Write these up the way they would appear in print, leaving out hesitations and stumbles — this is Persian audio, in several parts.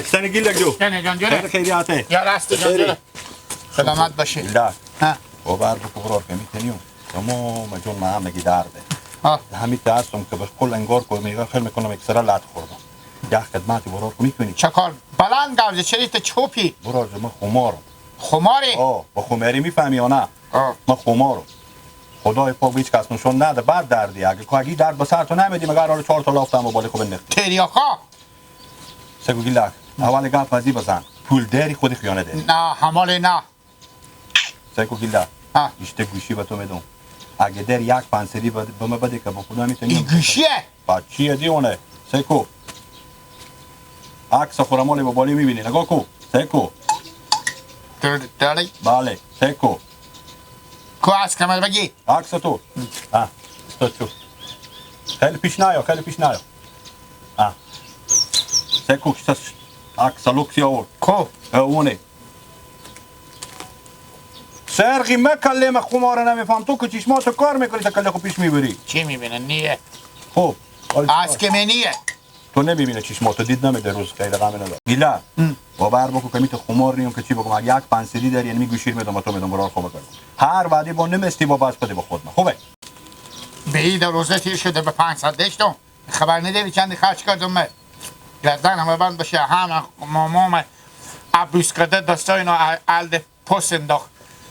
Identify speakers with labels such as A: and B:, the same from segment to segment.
A: سنی گیلک جو
B: سنی جان جوره
A: خیریاته
B: یا راست جان جوره سلامت باشی
A: گیلک ها باور بکو برار که میتونیم تمام جون ما همگی درده همین هستم که به کل انگار که میگه خیلی میکنم اکثرا لط خوردم یک خدمتی برار که میکنی
B: چه کار بلند گوزه چرا تو چوپی
A: برار من خمارم
B: خماری
A: با خماری میفهمی یا نه من خمارم خدای پاک هیچ کس نشون نده بعد دردی اگه اگه درد به سر تو نمیدی مگر حالا 4 تا لافتم و بالای خوب انداختی
B: تریاکا
A: سگو گیلک اول گپ ازی بزن پول داری خود خیانت داری
B: نه همال نه
A: سگو گیلک ایشته گوشی به تو میدم اگه در یک پنسلی به من بده که با خدا میتونی
B: این گوشیه
A: با چیه دیونه سگو عکس خورمال با بالی میبینی نگاه کو سگو
B: داری
A: بله سگو
B: کو عکس کمر بگی
A: عکس تو تو خیلی پیش نیا خیلی پیش نیا سکو عکس لوکسی آورد
B: کو
A: اونه سرقی مکلم خماره نمیفهم تو که چشماتو کار میکنی تا کله خو پیش میبری
B: چی میبینه نیه
A: خب
B: عکس که نیه
A: تو نمیبینه چشماتو دید نمیده روز خیلی غم نداره گیله باور بکن که میتو خمار نیم که چی بگم اگه یک پنسلی داری یعنی میگوشیر میدم تو میدم برار خوب کردم هر وعده با نمستی با بس بده با خود من خوبه
B: به این روزه تیر شده به 500 داشتم خبر نداری چند خرج کردم من گردن همه بند باشه همه مامام عبوس کرده دستا اینا الد پس انداخت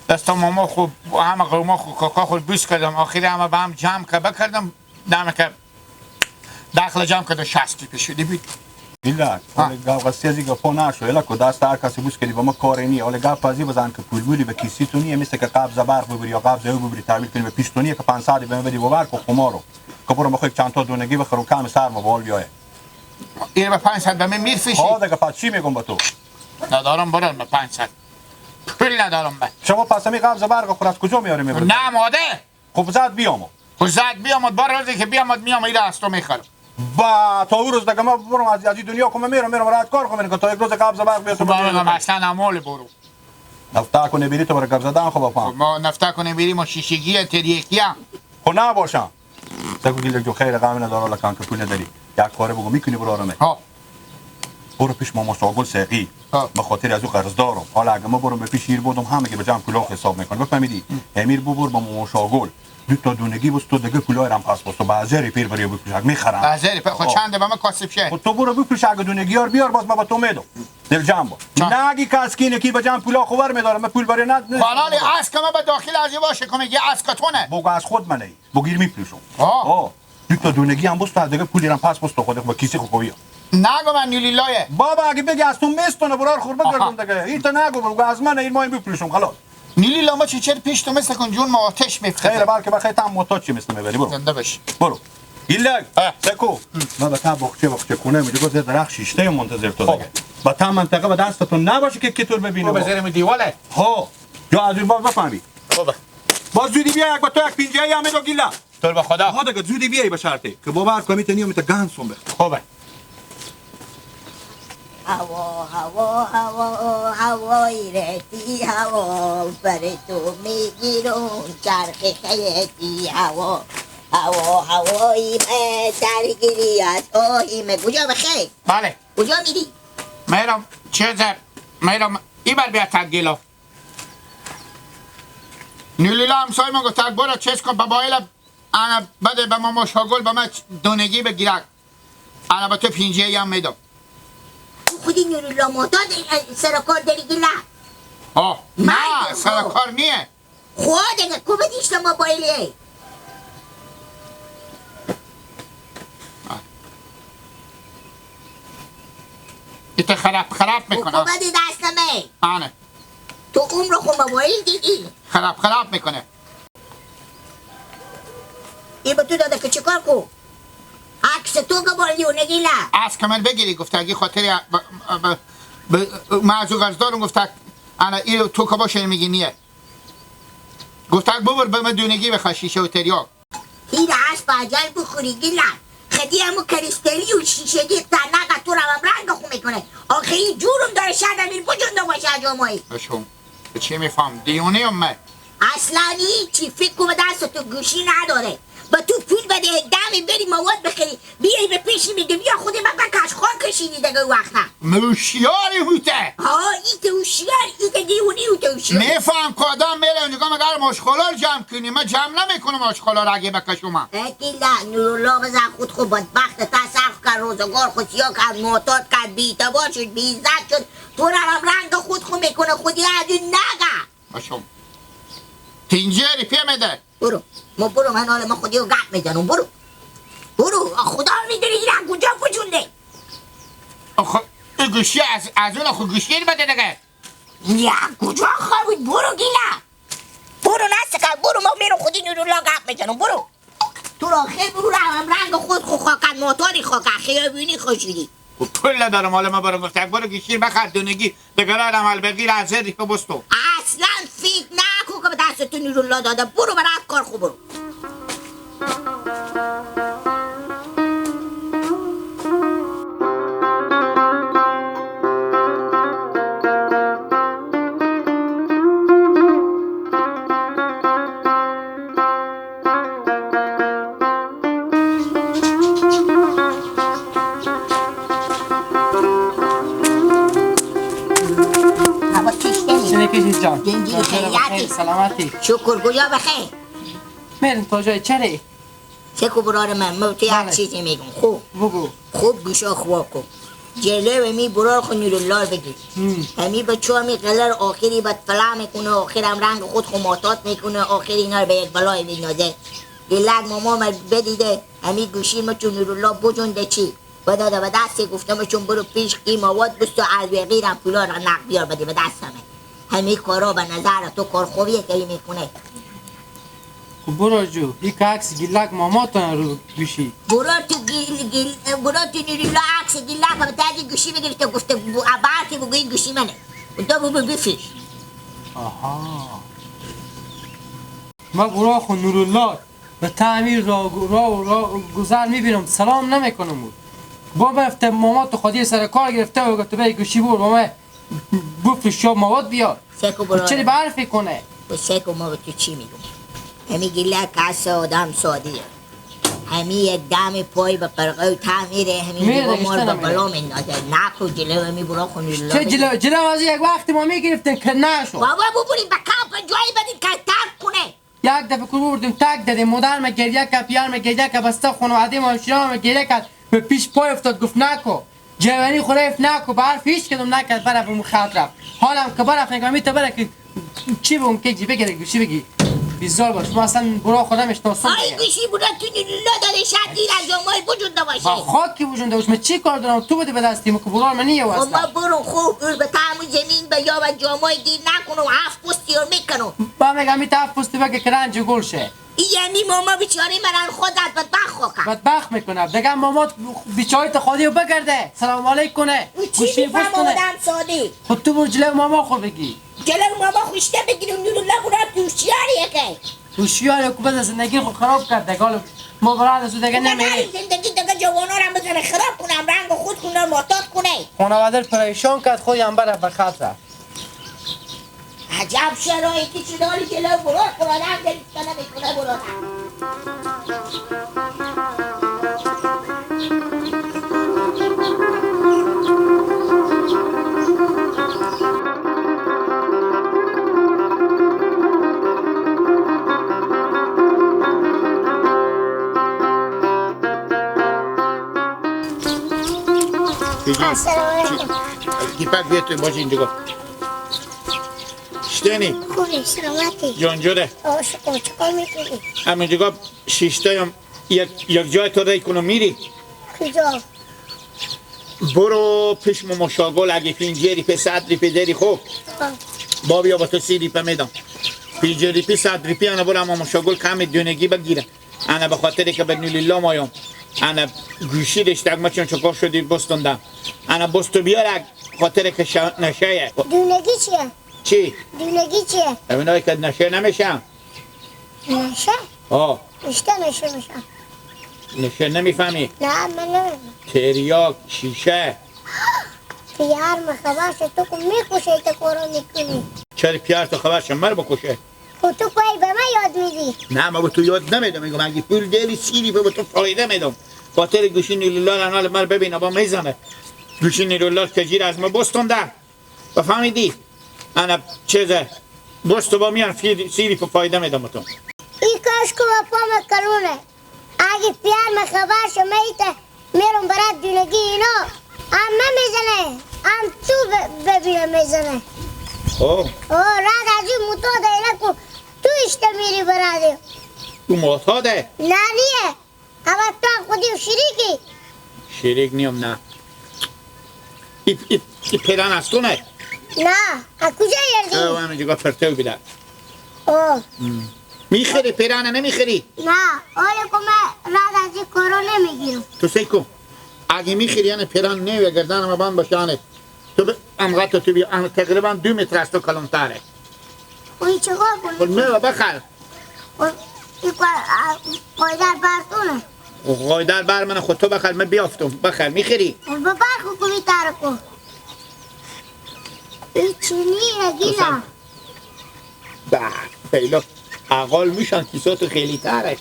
B: دستا ماما خوب همه قوما خوب کاکا خود بوس کردم آخری همه به هم جمع که بکردم دمه که داخل جمع کردم 60 پیش شده بود
A: گیلک حالا گپ قصی از گپا نشو الا که دست هر کسی بوس کردی با ما کاری نی حالا گپ ازی بزن که پول بولی به کیسی تو نیه مثل که قبض برق ببری یا قبض او ببری تحویل کنی به پیش تو نیه که 500 به من بدی باور کو خمارو که برو بخوای چند تا دونگی بخرم کم سر ما بال بیای
B: این به 500 به من میرفشی
A: ها دیگه پس چی میگم با تو
B: ندارم برم به 500 پول ندارم به
A: شما پس می قبض برق خور از کجا میاری میبری
B: نه ماده
A: خب زد بیام
B: خب زد بیام بار روزی که بیام میام اینا از تو میخرم
A: با تا اون روز دیگه ما برم از این دنیا کنم میرم راحت کار کنم که تا یک روز قبض برق بیاد
B: تو میگم اصلا امال برو
A: نفتا کنه بری تو برای قبض زدن خب بفهم
B: ما نفتا کنه بری ما شیشگی تریکی
A: خب نباشم سگو گیلک جو خیر غم نداره لکان که پول نداری یک کاره بگو میکنی برو آرامه برو پیش ماما ساگل سقی به خاطر از او قرض دارم حالا اگه ما برم به پیش شیر بودم همه که به جمع پولا حساب میکنه بفهمیدی امیر ببر با ماما شاگل دو تا دونگی بس تو دیگه پولای رم پس بس تو بعضی پیر بری بپوش میخرم
B: بعضی خب چند به ما کاسب شه
A: خب تو برو بپوش اگه دونگی ها بیار باز ما با تو میدم دل جمع با نگی کاسکینه کی به جمع پولا خبر میدارم من پول برای نه
B: حالا از که ما به داخل از باشه که میگه از کتونه
A: بگو از خود منه بگیر میپوشم دو تا دونگی هم بس تو دیگه پولی رم پس بس تو خود با کیسه خو بیا
B: نگو من نیلیلایه
A: بابا اگه بگی از تو مستونه برار خور بگردم دیگه این تا نگو بگو از من این ما این بپوشم خلاص
B: نیلیلا ما چی چر پیش تو مثل کن جون ما آتش میفته
A: خیر بلکه بخیر تام معتاد چی مثل میبری برو
B: زنده باش
A: برو گیلک سکو ما به تا بخچه خونه میگه گفت درخت شیشته منتظر تو دیگه با تا منطقه به دستتون نباشه که کتور ببینه
B: بابا زیر دیواله
A: ها یا از این باز بفهمی
B: بابا
A: باز زودی بیا یک با تو یک پینجه هم میگو گیلا
B: تو به خدا
A: ها دیگه زودی بیای به شرطی که باور کنی میتونی میت گانسون بخ
B: خوبه
C: هوا هوا هوا هوای رتی هوا بر تو میگیرم چرخ خیتی هوا هوا هوایی درگیری از آهیمه. کجا بخیر؟
B: بله
C: کجا میری؟
B: میرم چیزه میرم ایبر بیا تگیلو نیلیلا همسای من گفت برو چیز کن بابایل انا بده به ما مشاگل به من دونگی بگیرک انا به تو پینجه هم میدم.
C: خودی نوریلا معتاد سر کار داری گیلا؟
B: آه نه سر کار نیه.
C: خود اگه کو بدیش تا موبایلی؟
B: ایت خراب خراب میکنه.
C: کو بدی دستمه؟
B: آنه
C: تو عمر خو موبایل دیدی؟
B: خراب خراب میکنه.
C: ای به تو داده که چیکار کو؟ عکس تو گبالی و نگیلا
B: از کمر بگیری گفته اگه خاطر من از او قرض دارم گفته انا این تو که باشه میگی نیه گفته ببر به من دونگی بخواه شیشه و تریاک.
C: تیر اسب عجل بخوری گیلم خدی همو کریستالی و شیشگی تنقه تو رو هم رنگ خو میکنه. آخه این جورم داره شاید امیر بجنده باشه اجامایی.
B: بشون به چی میفهم؟ دیونه ام من؟
C: اصلا هیچی فکر کن دست تو گوشی نداره. با تو پول بده دمی بری مواد بخری بیای به پیشی میگه بیا خود من به کشخوار کشیدی دیگه وقتا.
B: موشیاری هوته.
C: ها ایت هوشیار ایت دیونی هوته هوشیار.
B: میفهم که آدم میره اونجا مگر مشخالا رو جمع کنی. من جمع نمیکنم مشخالا رو اگه بکشم.
C: اتیلا نورالله بزن خود خود بدبخت تا سرخ کرد روزگار خود سیاه کرد معتاد کرد بی‌اعتبار شد بی‌عزت شد تو رو هم رنگ خود خود میکنه خودی از اون نگه.
B: باشم تینجری پی میده.
C: برو ما برو من حالا ما خودی رو گپ میزنم. برو برو خدا میدونی این کجا بجونده.
B: آخه این گوشی از اون خود گوشی بده دیگه.
C: یا کجا خوابید؟ برو گیلا برو نسکر برو ما میرم خودی نورالله گپ میزنم. برو تو را خیلی برو هم رنگ خود خو خاکن موتوری خاکن خیابونی خوشیدی.
B: خب پول ندارم حالا ما برم گفتم برو گوشی بخر دونگی دگرارم البغیر از ریپه بستو.
C: اصلا فکر نکن که به دست تو نورالله داده. برو برات کار خوب برو.
D: جان سلامتی
C: شکر گویا بخیر.
D: میریم تا جای چری
C: سکو برار من تو یک چیزی میگم. خوب
D: بگو.
C: خوب گوشا خوا کن جلو می برار خو نورالله بگیر. همی بچه همی قلر آخری بد فلا میکنه آخرم رنگ خود خو ماتات میکنه آخر اینا رو به یک بلای میندازه. گلک ماما من بدیده همی گوشی ما چون نورالله بجنده چی بداده به دستی گفتم چون برو پیش قی مواد بست و البغیرم پولا را نقد بیار بده به دستمه. همه کارا به نظر تو کار خوبیه که میکنه.
D: خب برو جو یک عکس گیلک ماماتون رو گوشی.
C: برو تو گیل برو تو نورالله عکس گیلک به تاج گوشی بگیرید گفته ابرتی بگو این گوشی منه و تو بگو بفیش.
D: آها ما برو خو نورالله به تعمیر را را گذر میبینم سلام نمیکنم بود. با رفته مامات خودی سر کار گرفته و گفته به گوشی برو ماما بفروش یا مواد بیار.
C: سکو برو
D: چرا برفی کنه؟
C: سکو ما به تو چی میگم؟ همی گیلک عکس آدم سادیه. همی یک دم پای به قرقه و تعمیره همی دیگه ما رو به بلا میندازه. نکو جلو همی برا خونی
D: چه جلو جلو از یک وقتی ما میگرفتیم که نشد.
C: بابا ببریم به کمپ جایی بدیم که ترک کنه.
D: یک دفعه که بردیم تک دادیم مادر ما گریه کرد پیار ما گریه کرد بسته خانواده ما همشیره ما گریه کرد به پیش پای افتاد گفت نکو جوانی خورایف نکو به حرف هیچ کدوم نکرد برف اون خط رفت. حالم که برف نگاه میته بره که چی به اون که جی بگیره گوشی بگی بیزار باش ما اصلا برا خودم اشتاسم.
C: آی گوشی برا تو نورالله داده شاید دیر از جامای وجود باشه.
D: با خاکی وجود باشه من چی کار دارم تو بده به دستی که برا من نیه اصلا.
C: ما برو خوب به تعمو زمین به یا به جامای دیر نکنم هفت پستی رو میکنم.
D: با میگم می هفت پستی بگه که رنج گل شه.
C: یعنی ماما بیچاره من خودت بدبخت خوکم
D: بدبخت میکنه دیگه ماما بیچاره تو خودی بگرده سلام علیک کنه گوشی بوس کنه.
C: آدم ساده
D: خود تو برو جلو ماما خود بگی
C: جلو ماما خوشته بگیرم نورالله برو هوشیاریه که
D: هوشیاریه که بس زندگی خود خراب کرد دیگه. ما برای از دیگه نمیریم
C: زندگی دیگه جوانا رو بزنه خراب کنم رنگ خود کنه معتاد کنه
D: خانواده پریشان کرد خودی هم بره به خط رفت.
C: عجب شرایطی چه داری جلو برو خدا گرفته نمیکنه برو.
B: السلام علیکم. دیپک بیا تو باش اینجا. شتنی
E: خوبی سلامتی
B: جان جوره.
E: شکر چیکار میکنی؟
B: همینجا شیشتایم یک جای تو رای کنم میری؟
E: کجا؟
B: برو پیش ماما شاگل اگه پینجری پی 100 ریپی داری خوب با بیا با تو 30 ریپه میدم. پینجری پی 100 ریپی انا برو ماما شاگل کم دونگی بگیره. انا به خاطر که به نولیلا مایم انا گوشی داشتم ما چون چکار شدی بستوندم انا بستو بیار خاطر که نشه.
E: دونگی چیه؟
B: چی؟
E: دونگی چیه؟
B: همینایی که نشه نمیشم.
E: نشه؟
B: آه
E: اشته نشه میشم.
B: نشه نمیفهمی؟
E: نه من نمیفهمم.
B: تریاک، شیشه.
E: پیار من خبر شد تو که میکشه ایتا کارو میکنی.
B: چرا پیار تو خبر شد مرا بکشه؟
E: خب تو کوی به من یاد میدی؟
B: نه ما به تو یاد نمیدم. میگم اگه پول داری سیری به تو فایده میدم. خاطر گوشی نیلولار انال مر ببین با میزنه. گوشی نیلولار کجیر از ما بستونده. بفهمیدی؟ انا چیزه بستو با میان سیری په فایده میدم تو.
E: ای کاش کو پا مکرونه. اگه پیار من خبر شد میته میرم برات دونگی اینا هم من میزنه هم تو ببینه میزنه.
B: اوه
E: اوه رد از این معتاده اینا کو تو اشته میری براده.
B: تو معتاده؟
E: نه نیه. اما تو هم خودی و شریکی.
B: شریک نیم نه. ای پیران از تو نه؟
E: نه از کجا یردی؟
B: او همینجا پرتو بیده.
E: اوه
B: میخری پیرانه نمیخری؟
E: نه حالا که من رد از این کارو نمیگیرم.
B: تو سی کن اگه میخری یعنی پیران نیوه گردن ما بند باشانه تو امغت تو بیا تقریبا 2 متر از تو کلانتره.
E: این چیکار کنی؟
B: خب میوه بخر.
E: این قایدر برتونه.
B: قایدر بر من خود تو بخر من بیافتم. بخر میخری؟
E: ببر خو کوی ترکو. این چینی گیلا.
B: با پیلا اقال میشن کیساتو خیلی تره.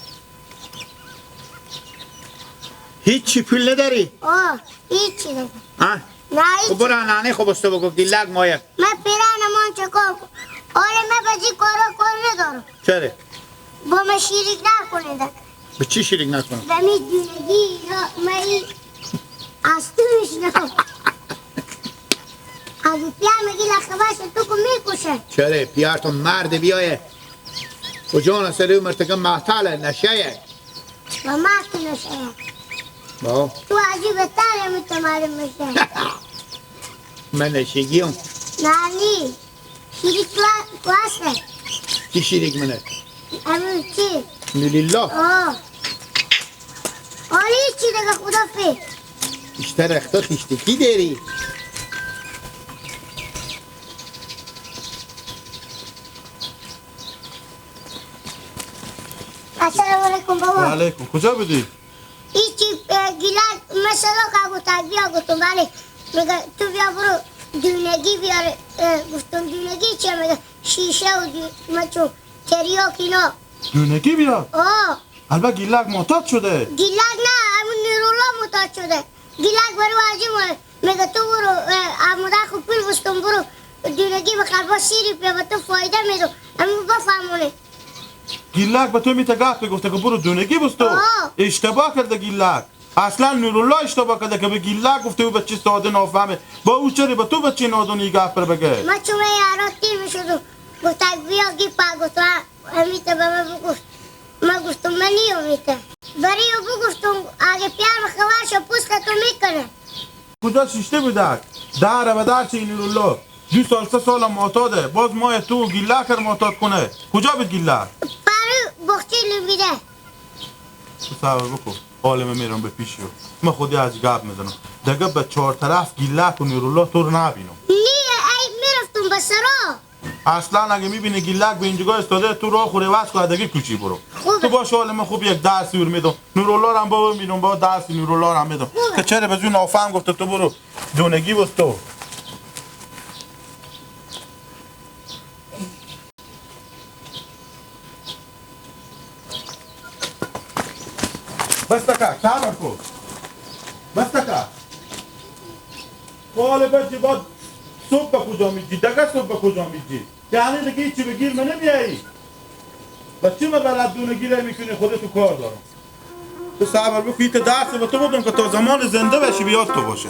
B: هیچی پول نداری؟
E: آه هیچی نداری.
B: ها؟
E: نه هیچی.
B: خب برو نانه خب استو بگو گیلک مایه.
E: من پیران من چکار کنم؟ آره من بازی کارا کار ندارم.
B: چرا؟
E: با من شریک نکنید.
B: به چی شریک نکنم؟
E: به می دونگی من از تو میشنم. اگه پیار میگی لخبه شد تو که میکشه.
B: چرا؟ پیار تو مرد بیایه. و جان سری مرتکب معطله نشه.
E: و مرد نشه.
B: با
E: تو از این بهتر نمیتونم معلوم میشه.
B: من نشگیم.
E: نه نی شریک تو هسته.
B: کی شریک منه؟
E: امون چی؟
B: نیلیلا.
E: آه آره چی دیگه خدا فی.
B: بیشتر اختا خیشتکی داری.
E: السلام علیکم بابا.
A: و علیکم. کجا بودی؟
E: هیچی گیلک مثلا که گفتم بیا گفتم بله میگه تو بیا برو دونگی بیاره. گفتم دونگی چیه؟ میگه شیشه و مچو تریاک اینا.
A: دونگی بیار؟
E: آه
A: البته گیلک معتاد شده.
E: گیلک نه همون نیرولا معتاد شده. گیلک برو عجیب میگه تو برو عموده خود پول بستم برو دونگی بخر با سیری بیا به تو فایده میدم. همون بفهمونه.
A: گیلک به تو میته گفت گفته که برو دونگی بستو. اشتباه کرده گیلک. اصلا نورالله اشتباه کرده که به گیلک گفته او بچه ساده نافهمه. با او چرا به تو بچه نادونی گفت پر بگه؟
E: من چون یارا تیر میشدم گفت بیا گی پا گفت همیته به من بگفت. من گفتم من نیومیته برای او بگفتم اگه پیار خبر شو پوست تو میکنه.
A: کجا شیشته بودک؟ در به در چه نورالله 2 سال 3 سال معتاده باز مای تو گیلک رو معتاد کنه. کجا بود گیلک؟
E: برای بخچه لوبیده.
A: تو صبر بکن عالمه میرم به پیشی من خودی از گپ میزنم دیگه به 4 طرف گیلک و نورالله تو رو نبینم.
E: نیه ای میرفتم به سرا.
A: اصلا اگه میبینی گیلک به اینجا استاده تو راه خوره وز کن دیگه کوچی برو. تو باش عالمه خوب یک درسی ور میدم. نورالله رو هم بابا میدم با درسی نورالله رو هم میدم که چرا به زون نافهم گفته تو برو دونگی بس تو. بس تکا صبر کن. بس تکا قال بچه باید صبح به کجا میجی؟ دیگه صبح به کجا میجی؟ یعنی دیگه هیچی به گیر من نمیایی. بچه من بلد دونگی رو میکنی خودتو کار دارم. تو صبر بکن ایت درس به تو بدم که تا زمان زنده بشی بیاد تو باشه.